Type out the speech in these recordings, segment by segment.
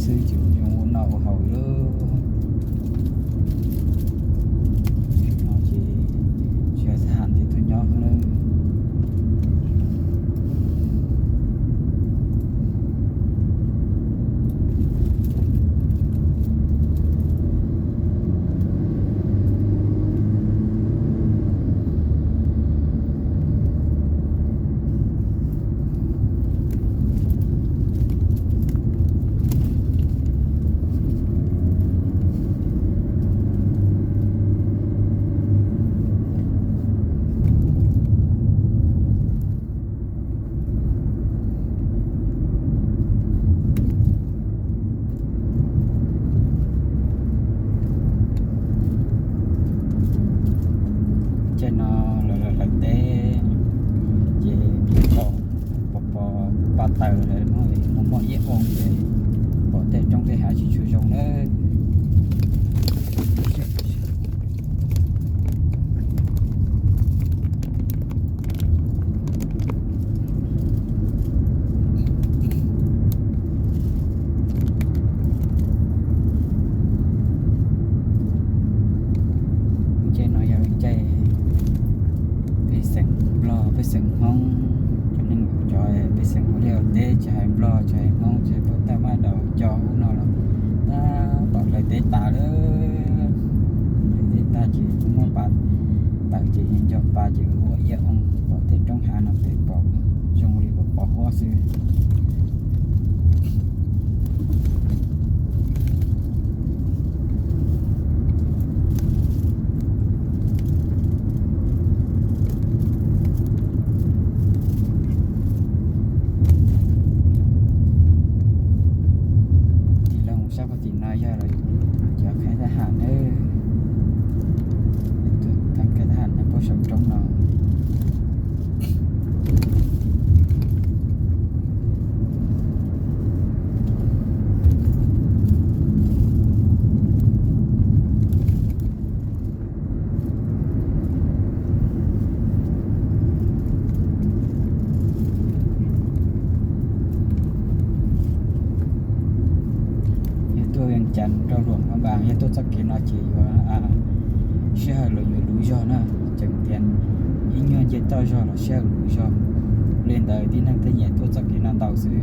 Xwb tsis zoo ua noj ua haus li. No ces tsis yog xab ham ntev tuaj nyob lawm. Caij no lawv hlawv teb ces pom pom pa taws lawv muaj muaj iab oo ces pom tej roob tej hav tsis tshua zoo nawb. Caij no yog caij pej xeem Nplog pej xeem Hmoob, cov neeg cov pej xeem ua liaj ua teb tsis hais Nplog tsis hais Hmoob tsis hais puag ta mab daus cov ub no los tab tom hlawv teb tas lawm. Hlawv teb tag ces kuj muab pa taws ces nco pa ces ua iab oo pom tej roob hav no ces pom zoo li pom pos huab xwb. Ces los mus sab puag tim no yog cov khaib thab ham nawb. Tus khaib thab ham nyob puag saum roob no. Yog tuaj Vees Cas rau Luam Phaj Npas, yog tuaj txoj kev no ces yuav sij hawm los yuav luv zog na. Tseem tias ib nyuag nce toj zog los sij hawm luv zog. Li ntawd tib neeg tej nyiam tuaj txoj kev no ntau xwb.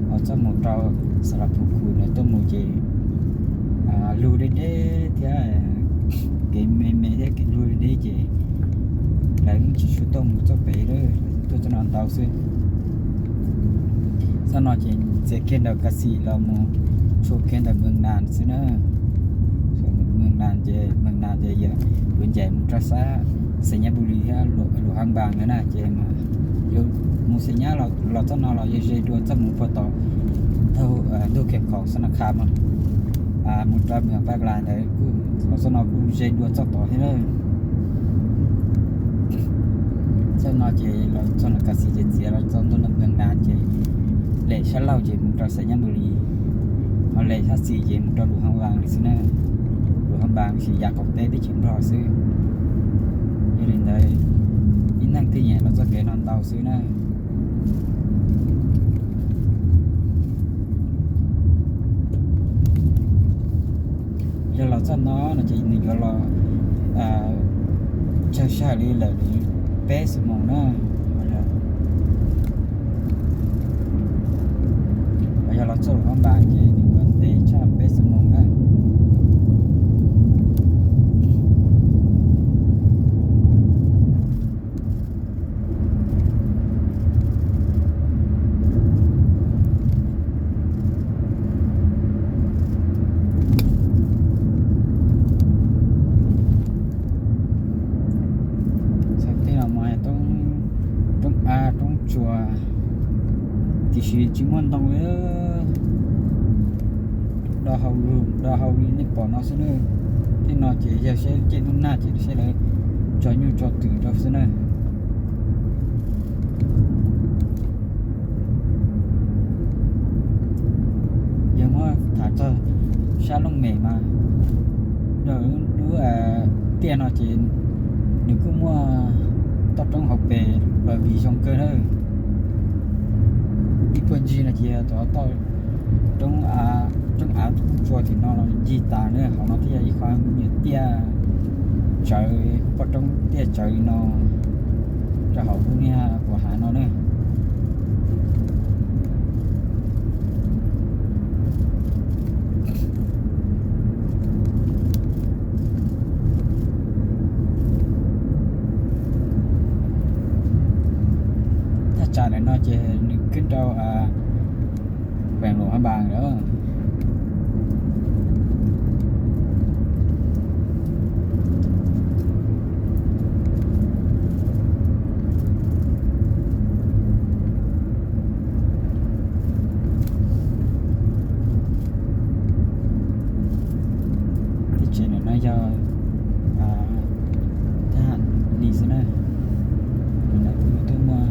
Ho txoj mus rau Xas Las Phu Khus ntawd tuaj mus ces lug deb deb thiab kev me me thiab kev lug deb deb ces lawv yeej tsis tshua tuaj mus txoj pem lawm, tuaj txoj no ntau xwb. Txoj no ces txiav kiag ntawm Kas Xim los mus tshua kiag ntawm Mees Nas xwb na. Mees Nas ces, Mees Nas ces yuav ncaim mus rau sab Xais Nyab Npus Lis thiab Luam Phaj Npas ntawd na ces yuav mus Xais Nyab los txoj no los yog ze dua txoj mus puag tom ntug Khem Khoom Xab Nas Khas mas mus rau Mees Paj Plas ntawd los txoj no kuj ze dua txoj tod thiab na. Txoj no ces los txog ntawm Kas Xim ces txiav los txog ntua ntawm Mees Nas ces lem sab laug ces mus rau Xais Nyab Npus Lis, ho lem sab xis ces mus rau Luam Phaj Npas li xwb na. Luam Phaj Npas sis yav qaum teb teb chaws Nplog xwb. Yog li ntawd, tib neeg thiaj nyiam los txoj kev no ntau xwb na. Yog los txoj no no ces nws yuav los tsawg sij hawm li lawm peb xuab moos na. Yog los txoj Luam Phaj Npas ces nws yuav ntev tshaj peb xuab moos na. Txog tej no mas roob av roob tsuas, tiam sis tsis muaj ntoo li. Do hau lug do hau li nej pom no xwb na. Tej no ces yog seb caij ntuj nag ces seb lawv tso nyuj tso twm rau xwb na. Yog muab tham txog sab Looj Mem mas, lub tiaj no ces nws kuj muaj toj roob hauv pes los vim zoo kawg na. Ib puag ncig no ces yog toj Roob, roob av kub tsua tim no los ncig tas na, hauv no thiaj yog ib qho nyuag tiaj tsawv, poj roob tiaj tsawv li no rau hauv lub niag puas hav no na. Thaj tsam ntawm no ces nws kwb rau Vees Luam Haj Npas lawm. Teb chaws ntawm no yog thab ham li xwb na. Tus muaj,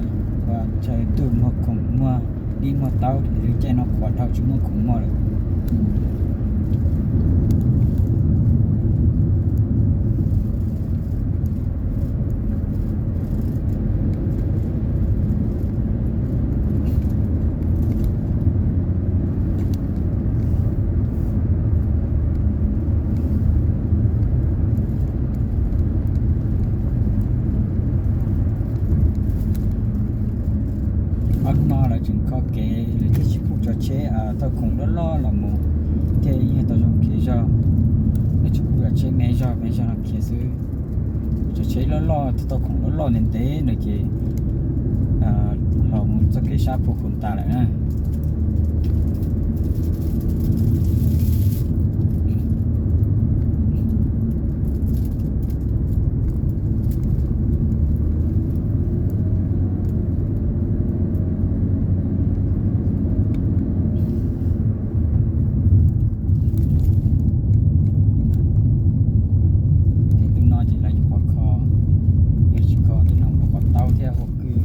ua chaw tuaj muag khoom muag dib muag taub, lub caij no qhuav dhau tsis muaj khoom muag lawm. Ob hnub no lawv tseem kho kev, lawv thiaj tsis pub cov tsheb tau khoom loj loj los mus, thiaj yeej tau zoo kev zog. Lawv tsuas pub cov tsheb me zog me zog no khiav xwb. Cov tsheb loj loj tau khoom loj loj ntev ntev no ces los mus txoj kev sab puag khoom tas lawm na. Tej tus no ces lawv yuav qhuav kho, yog tsis kho ces nws ua qhov taub thiab ua kwj,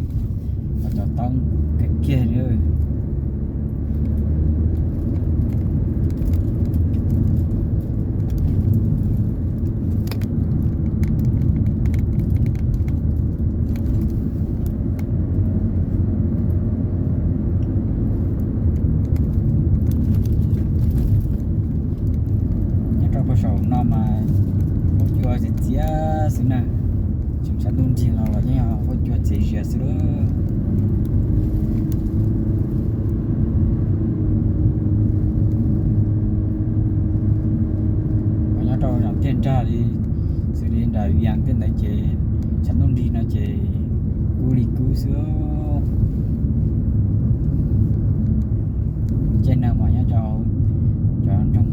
qhov cov taub kiag kiag li. Nyob rau puag saum no mas huab cua txias txias xwb na. Tseem tshav ntuj nrig los los yeej yog huab cua txias zias xwb lawm. Mas nyob rau nram tiaj nrag li, xws li nram Vias tej ntawd ces tshav ntuj nrig no ces kub li kub xwb. Caij no mas nyob rau cov nroog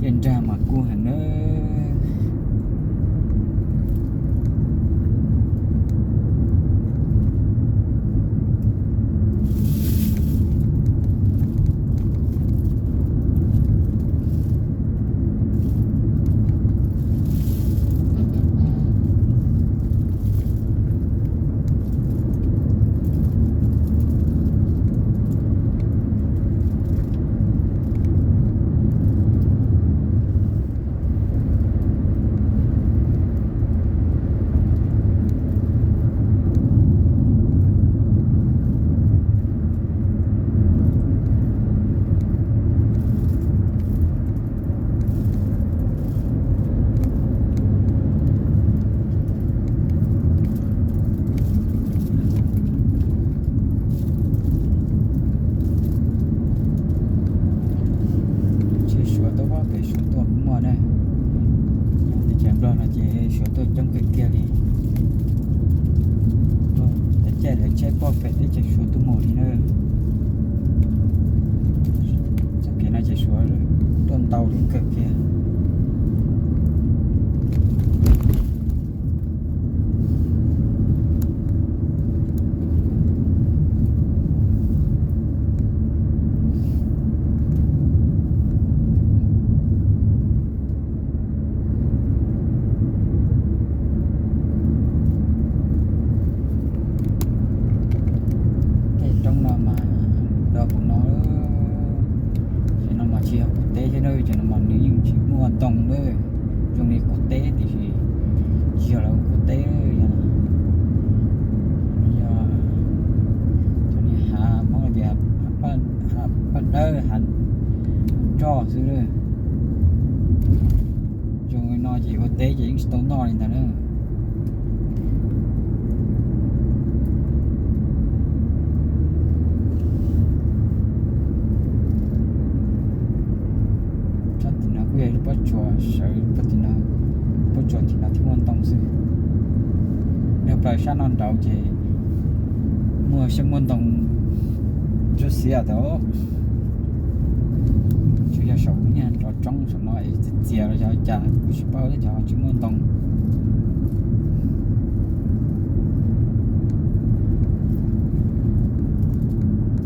tiaj nrag mas kub heev nawb. Tsheb Suav tuaj pob pem Suav tuaj kuj muaj na. Teb chaws Nplog no ces Suav tuaj coob kawg kiag li. Lawv caij lawv tsheb pob pem teb chaws Suav tuaj mus li na. Txoj kev no ces Suav tuaj ntau li kawg kiag. Tej roob no mas do kuv no, cov no mas tsis yog kuv teb thiab na, cov no mas nws yeej tsis muaj ntoo na. Zoo li kuv teb tiam sis tsis yog lawv kuv teb, yog, yog cov niag hav Hmoob tias hav Paj, hav Paj dawb hav roj xwb. Zoo li no ces ua teb ces yeej tsis tau noj li ntag na. Sab tim no kuj yog pob tsuas, sawv pob tim no, pob tsuas tim no thiab muaj ntoo xwb. Yog plaws sab no nraud ces muaj xyoob muaj ntoo tsuj xiab tau. Tsuas yog saum lub niag nrov tsoob saum no es txias txias los yog cas kuj tsis paub thiab, cov tsis muaj ntoo.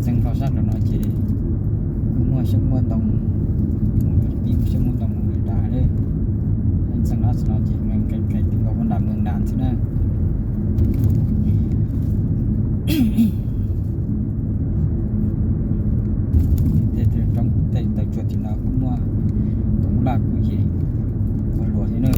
Txeev hlo sab nraum no ces kuj muaj xyoob muaj ntoo, pib muaj xyoob muaj ntoo mus lawm dav lawm. Txeev hlo sab no ces nqes nqes nqes nqes nkaus puag nram Moos Nas xwb na. Tej roob tej taw tsua tim no kuj muaj, tus laj kuj yim ua luam thiab na.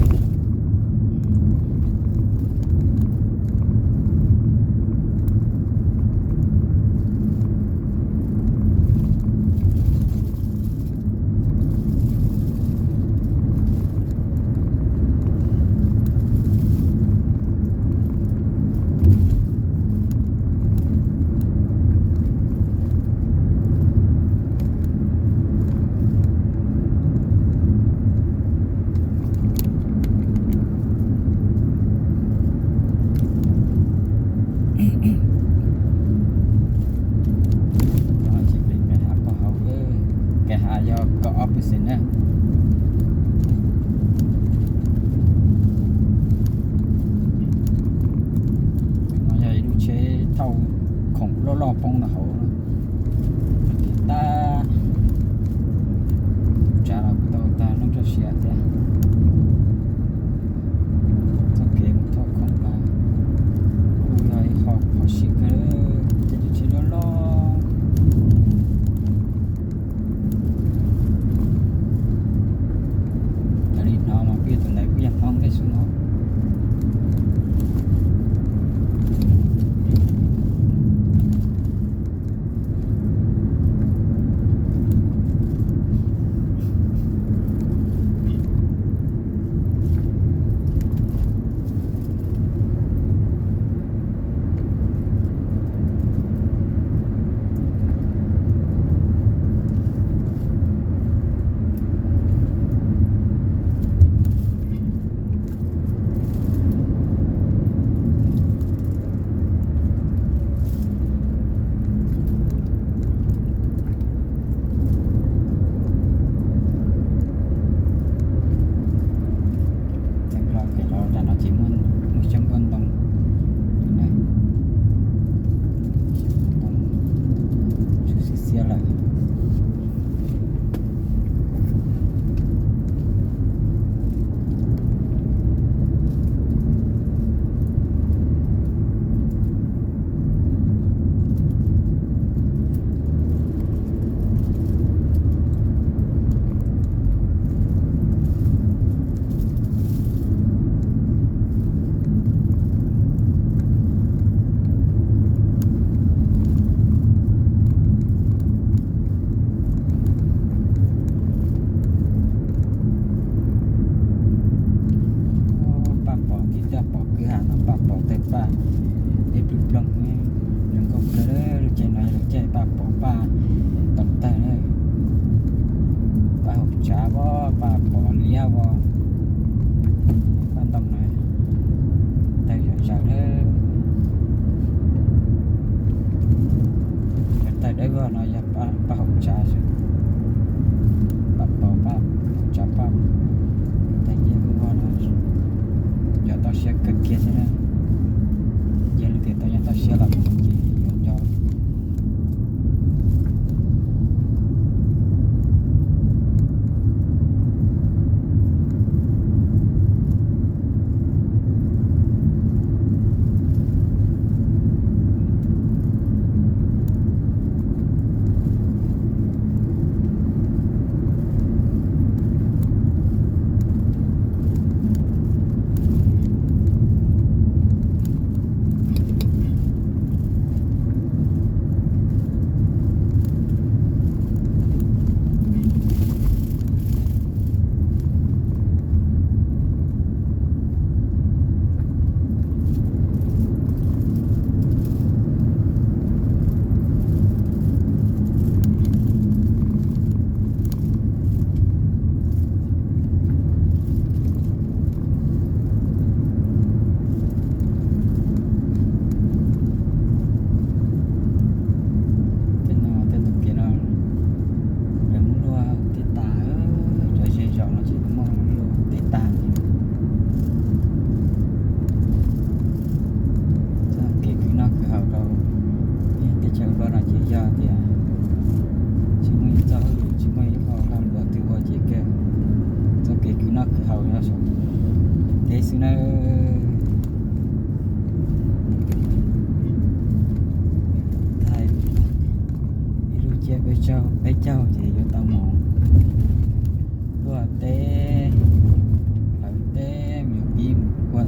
Ces peb nqes hav pog hauv, nqes hav yog kaum ob percent na. No yog ib lub tsheb thauj khoom loj loj poob rau hauv. Ces tab tsav los kuj tau tag neej txoj sia thiab. Txoj kev mus thauj khoom mas kuj yog ib qho phom sij kawg, tej tsheb loj loj. Raws li hnov mas kuj yog tus ntawd kuj yog Hmoob thiab xwb no. Txeev hlo kev los nram no ces muaj xyoob muaj ntoo na. Xyoob muaj ntoo tsuj xiab xiab lawm. Paj Pov tiv toj pom kwj ha no, Paj Pov tawg paj, peb pw ploog, zoo nkauj kawg. Lub caij no yog lub caij Paj Pov paj tau tawg na. Paj Haum Tsav os, Paj Pov Liab os, paj ntoo na, tawg zom zaws lawm. Cov tawg dawb vog no yog Paj Haum Tsav xwb, Paj Pov Paj Haum Tsav paj, tawg liab vog no, yog toj siab kawg kiag thiab na. Yog leej twg tau nyob toj siab los ces yuav nco. Caug peb caug ces yuav tau mus luaj teb, hlawv teb, mus pib mus ua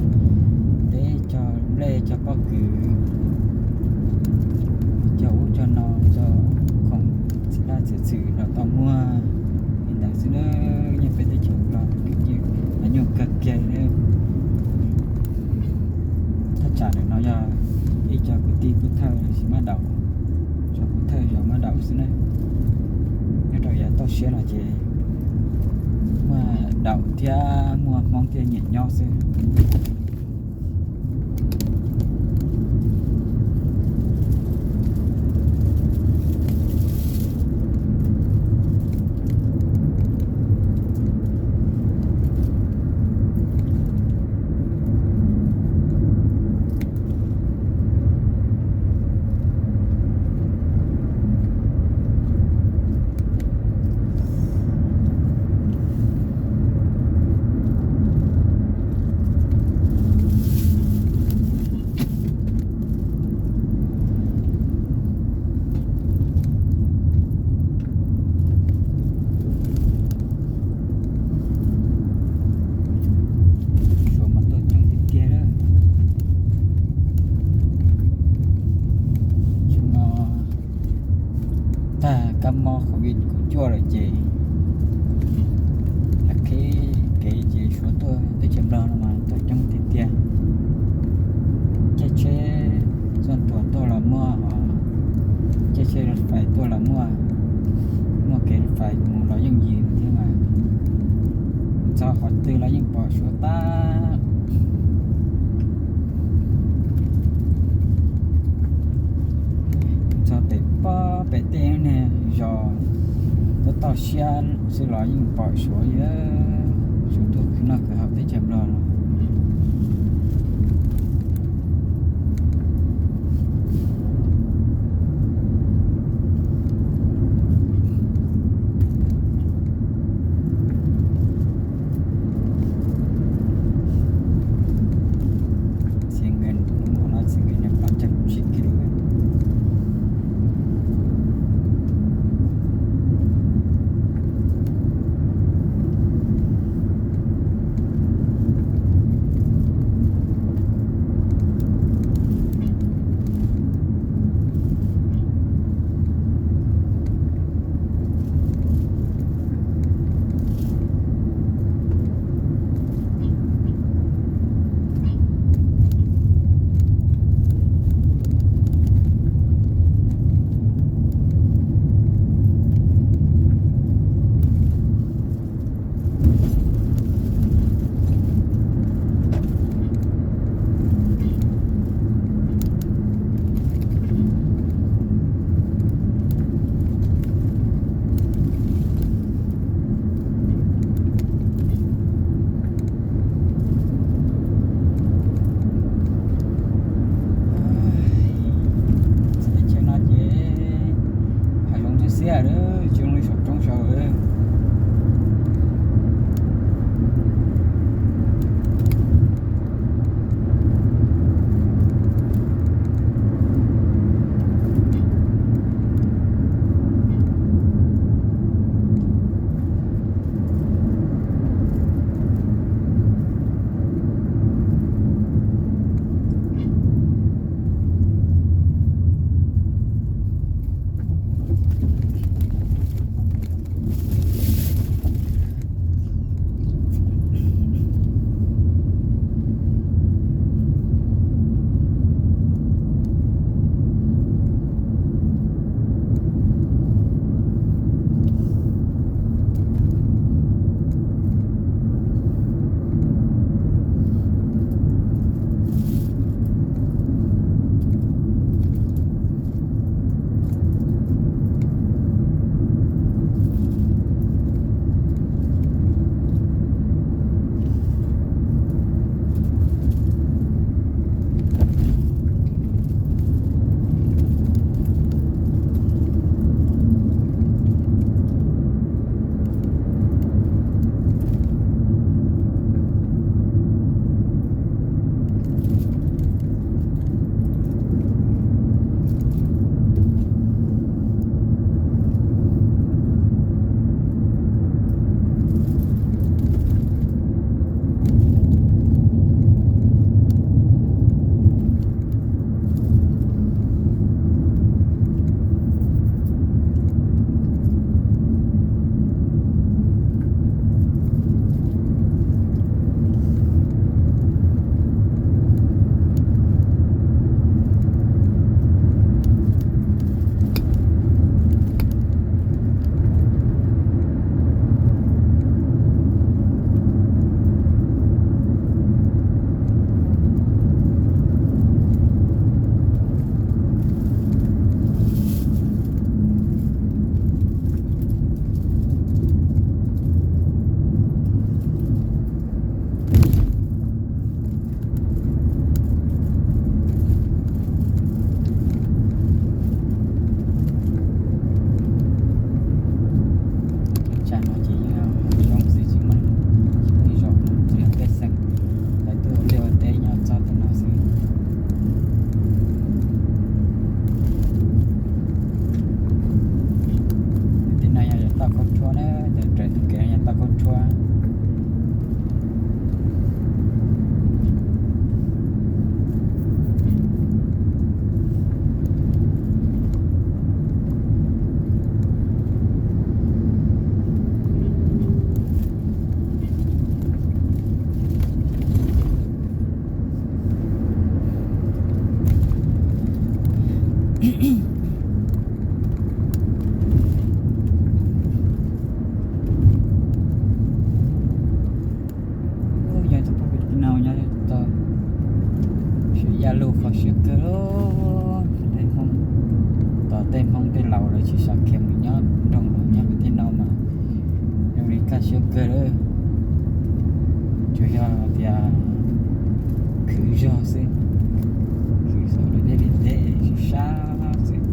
teb cog nplej cog pob kws, cog ub cog no, cog khoom txiv laj txiv txwm los tau muag li ntawd xwb na. Nyob peb teb chaws Nplog ces los nyuaj kawg kiag li. Thaj tsam ntawm no yog ib co kwv tij pub thawj los sis mab daum, tso pub thawj zos mab daum xwb na. Nyob rau yav toj siab no ces muaj daum thiab muaj Hmoob thiab nyiam nyob xwb. Suav mas tuaj coob tiag tiag lawm. Xyoo no tag kab mob covid kaum cuaj lawm ces, qhib kev ces Suav tuaj teb chaws Nplog no mas tuaj coob tiag tiag. Caij tsheb txoj tuam tuaj los muaj, caij tsheb fais tuaj los muaj, muaj kev fais mus los yooj yim thiab mas, txog qhov twg los yeej pom Suav tag. Txog pem pob pem tej niag zos toj toj siab xwb los yeej pom Suav li. Suav tuaj khwv noj khwv haus teb chaws Nplog no. Xi nkees, hnub no xi nkees nees plaub caug tsib kis lus. Teb chaws no ces hav zoov xiab xiab lawm, tsis zoo li saum roob saud. Xav khiav mus nyob nroog los nyob qhov tej no mas zoo li kaj siab kawg lawm. Tsuas yog tias khwv zog xwb, khwv zog rau deb li deb sib sab xwb.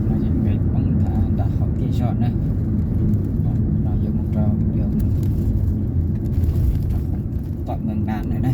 No ces peb poob nram hauv tiaj zog na. No yuav mus rau, yuav mus rau tom Moos Nas na.